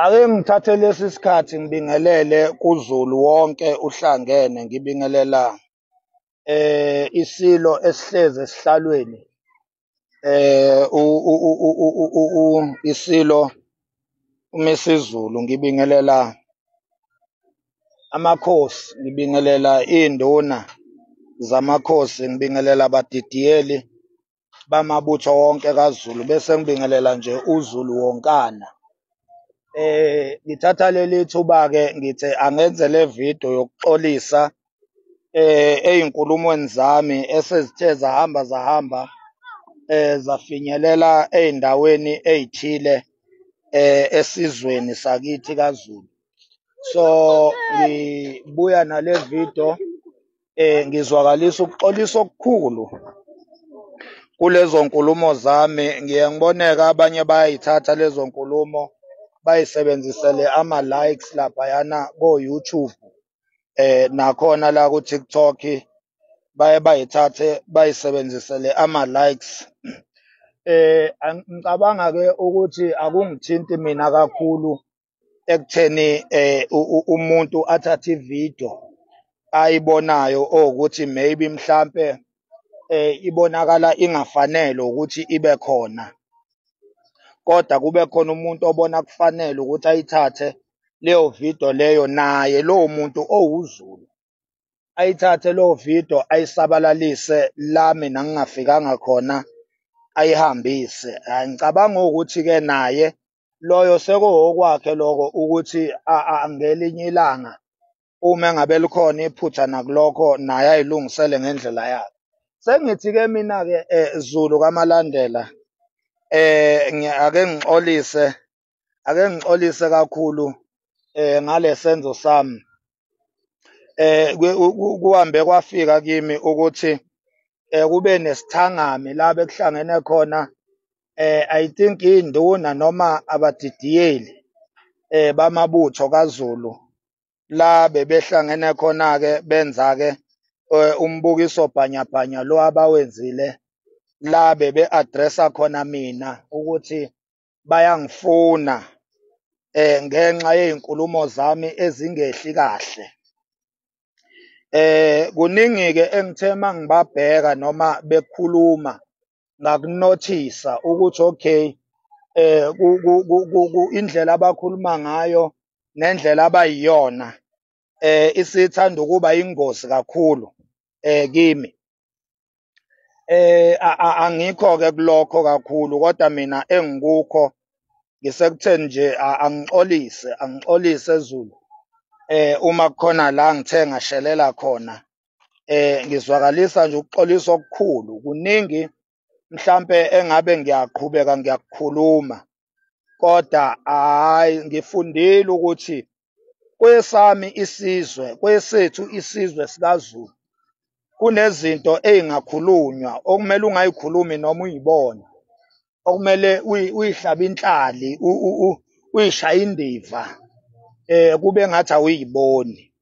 Ake ngithathe lesi sikhathi ngibingelele kuZulu wonke uhlangene, ngibingelela isilo esihlezi esihlalweni, isilo uMisizulu, ngibingelela amakhosi, ngibingelela iy'nduna zamakhosi, ngibingelela abadidiyeli bamabutho wonke kaZulu, bese ngibingelela nje uZulu wonkana. Ngithatha leli thuba-ke ngithe angenze le video yokuxolisa ey'nkulumweni zami esezithe zahamba zahamba zafinyelela ey'ndaweni ey'thile esizweni sakithi kaZulu. So ngibuya nale video ngizwakalisa ukuxolisa okukhulu kulezo nkulumo zami. Ngiye ngiboneke abanye bayayithatha lezo nkulumo bayisebenzisele ama-likes laphayana ko-YouTube, nakhona la ku-TikTok baye bayithathe bayisebenzisele ama-likes. Ngicabanga-ke ukuthi akungithinti mina kakhulu ekutheni umuntu athathe ividiyo ayibonayo owukuthi maybe mhlampe ibonakala ingafanele ukuthi ibe khona, kodwa kube khona umuntu obona kufanele ukuthi ayithathe leyo video leyo, naye lowo muntu owuZulu ayithathe leyo video ayisabalalise la mina ngingafikanga khona, ayihambise. Ngicabanga ukuthi-ke naye loyo sekuwokwakhe lokho ukuthi ngelinye ilanga uma engabe likhona iphutha nakulokho naye ayilungisele ngendlela yakhe. Sengithi-ke mina-ke Zulu kaMalandela, ake ngixolise, ake ngixolise kakhulu ngale senzo sami. Kuhambe kwafika kimi ukuthi kube nesithangami la bekuhlangene khona I think induna noma abadidiyeli bamabutho kaZulu, la bebehlangene khona-ke benza-ke umbukiso bhanyabhanya lo abawenzile, la bebe-address-a khona mina ukuthi bayangifuna ngenxa yey'nkulumo zami ezingehli kahle. Kuningi-ke engithe uma ngibabheka noma bekhuluma ngakunothisa ukuthi okay, indlela abakhuluma ngayo nendlela abayiyona isithanda ukuba ingozi kakhulu kimi. Angikho-ke kulokho kakhulu, kodwa mina engikukho ngisekutheni nje angixolise, angixolise Zulu uma kukhona la ngithe ngashelela khona, ngizwakalisa nje ukuxolisa okukhulu. Kuningi mhlampe engabe ngiyaqhubeka ngiyakukhuluma, kodwa hhayi ngifundile ukuthi kwesami isizwe, kwesethu isizwe sikaZulu kunezinto ey'ngakhulunywa okumele ungayikhulumi noma uyibone, okumele uyihlabe inhlali, uyishaye indiva, kube ngathi awuyiboni.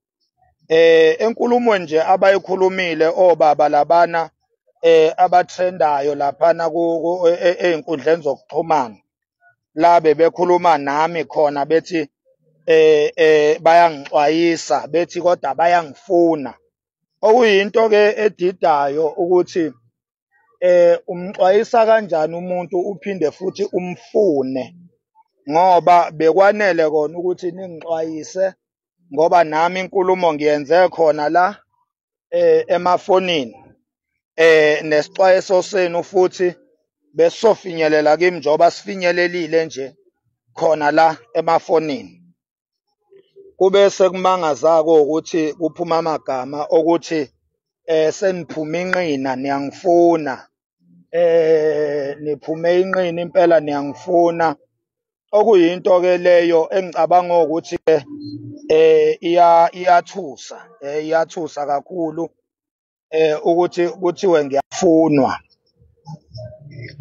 Enkulumweni nje abayikhulumile obaba labana abatrendayo laphana ey'nkundleni zokuxhumana, la bebekhuluma nami khona bethi bayangixwayisa bethi kodwa bayangifuna, okuyinto-ke edidayo ukuthi umxwayisa kanjani umuntu uphinde futhi umfune, ngoba bekwanele kona ukuthi ningixwayise, ngoba nami inkulumo ngiyenze khona la emafonini, nesixwayiso senu futhi besizofinyelela kimi njengoba sifinyelelile nje khona la emafonini. Kube sekumangaza-ke ukuthi kuphuma amagama okuthi seniphume inqina niyangifuna, niphume inqina impela niyangifuna, okuyinto-ke leyo engicabanga ukuthi-ke iyathusa, iyathusa kakhulu ukuthi kuthiwe ngiyafunwa.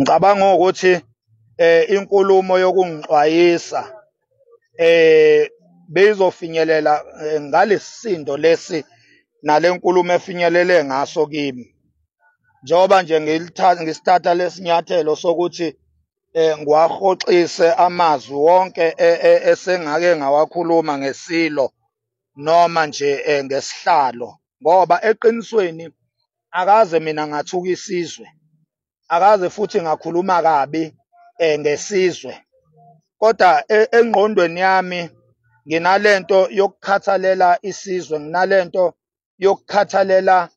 Ngicabanga ukuthi inkulumo yokungixwayisa beyizofinyelela ngalesisindo lesi nale nkulumo efinyelele ngaso kimi, njengoba nje ngisithatha lesinyathelo sokuthi ngiwahoxise amazwi wonke esengake ngawakhuluma ngesilo noma nje ngesihlalo, ngoba eqinisweni akaze mina ngathuka isizwe, akaze futhi ngakhuluma kabi ngesizwe, kodwa engqondweni yami nginalento yokukhathalela isizwe, nginalento yokukhathalela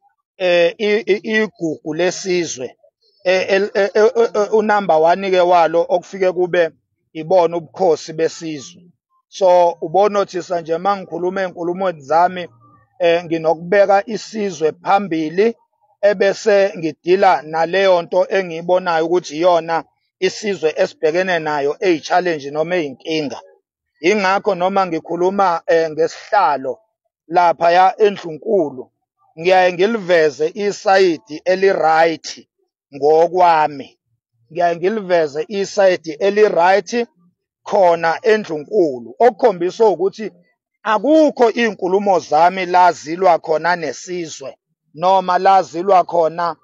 igugu lesizwe, unumber 1 ke walo okufike kube ibona ubukhosi besizwe. So ubonothisa nje mangikhuluma enkulumweni zami nginokubeka isizwe phambili ebese ngidila naleyo nto engiyibonayo ukuthi iyona isizwe esibhekene nayo eyi-challenge noma eyinkinga. Ingakho noma ngikhuluma ngesihlalo lapha ya endlunkulu ngiyaye ngiliveze isayidi eli-right ngokwami, ngiyaye ngiliveze isayidi eli-right khona endlunkulu, okukhombisa ukuthi akukho izinkulumo zami la zilwa khona nesizwe noma la zilwa khona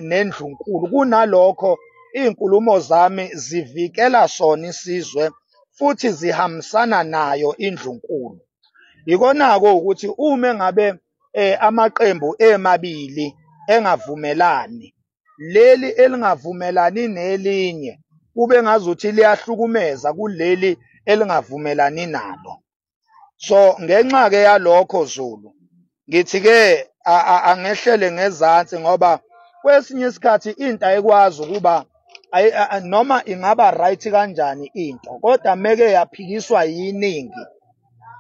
nendlunkulu. Kunalokho izinkulumo zami zivikela sona isizwe futhi zihambisana nayo indlunkulu. Ikonako ukuthi uma ngabe amaqembu emabili engavumelani, leli elingavumelani nelinye kube ngazuthi liyahlukumeza kuleli elingavumelani nalo. So ngenxa ke yalokho Zulu, ngithi ke angehlele ngezansi, ngoba kwesinye isikhathi into ayikwazi ukuba noma ingaba right kanjani into, kodwa meke yaphikiswa yiningi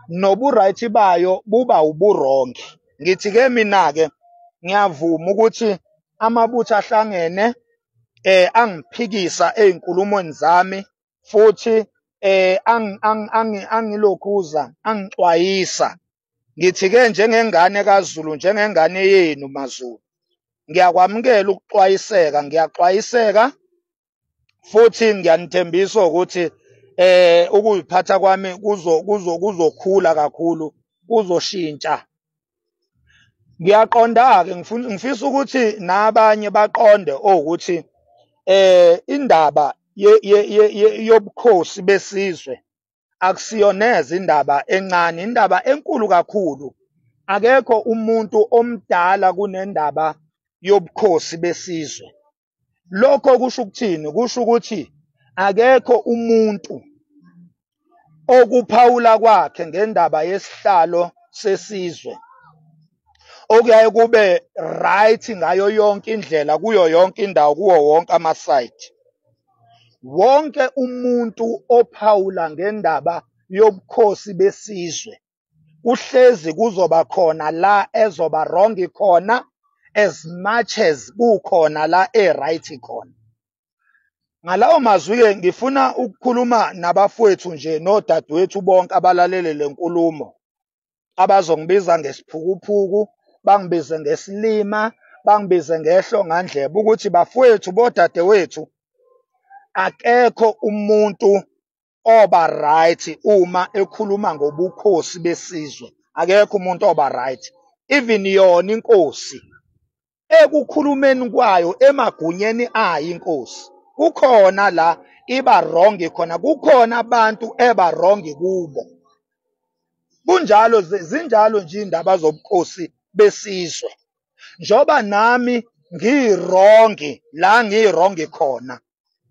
nobu right bayo buba ubu-wrong. Ngithi ke mina ke ngiyavuma ukuthi amabutho ahlangene angiphikisa ezinkulumweni zami futhi angilokhuza angixwayisa. Ngithi ke njengengane kaZulu, njengengane yenu maZulu, ngiyakwamukela ukuxwayiseka, ngiyaxwayiseka futhi ngiyanithembisa ukuthi ukuziphatha kwami kuzokhula kakhulu, kuzoshintsha. Ngiyaqonda ke, ngifisa ukuthi nabanye baqonde ukuthi indaba yobukhosi besizwe akusiyoneze indaba encane, indaba enkulu kakhulu. Akekho umuntu omdala kunendaba yobukhosi besizwe. Lokho kusho ukuthini? Kusho ukuthi akekho umuntu okuphawula kwakhe ngendaba yesihlalo sesizwe okuyaye kube right ngayo yonke indlela, kuyo yonke indawo, kuwo wonke ama-site. Wonke umuntu ophawula ngendaba yobukhosi besizwe kuhlezi kuzoba khona la ezoba wrong khona as much as kukhona la e-right khona. Ngalawo mazwi-ke ngifuna ukukhuluma nabafowethu nje nodadewethu bonke abalalele le nkulumo, abazongibiza ngesiphukuphuku, bangibize ngesilima, bangibize ngehlongandlebe, ukuthi bafowethu bodadewethu, akekho umuntu oba right uma ekhuluma ngobukhosi besizwe. Akekho umuntu oba right, even yona inkosi ekukhulumeni kwayo emagunyeni ayo inkosi kukhona la iba wrong khona, kukhona abantu eba wrong kubo. Kunjalo, zinjalo nje indaba zobukhosi besizwe. Njoba nami ngi-wrong la ngi-wrong khona,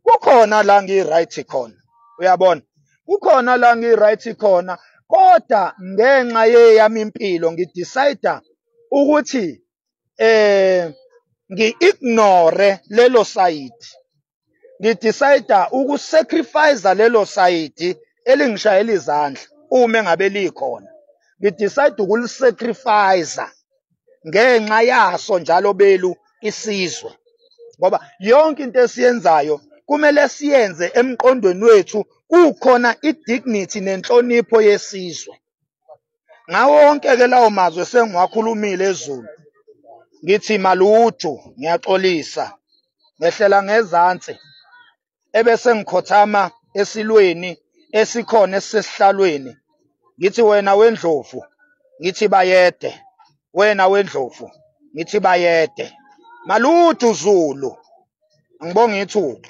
kukhona la ngi-right khona, uyabona, kukhona la ngi-right khona, kodwa ngenxa yeyami impilo ngidecide ukuthi ngi-ignore lelo side, ngidecide ukusacrifice lelo side elingishayela izandla uma engabe likhona, ngidecide ukulisacrifice ngenxa yaso njalo belu isizwe. Ngoba yonke into esiyenzayo kumele siyenze emqondweni wethu kukhona i-dignity nenhlonipho yesizwe. Ngawo wonke ke lawo mazwi sengiwakhulumile eZulu, ngithi malutho, ngiyaxolisa, ngehlela ngezansi ebese ngikhothama esilweni esikhona esisesihlalweni, ngithi wena wendlovu, ngithi bayede, wena wendlovu, ngithi bayede, malutho Zulu. Angibonge ithuba.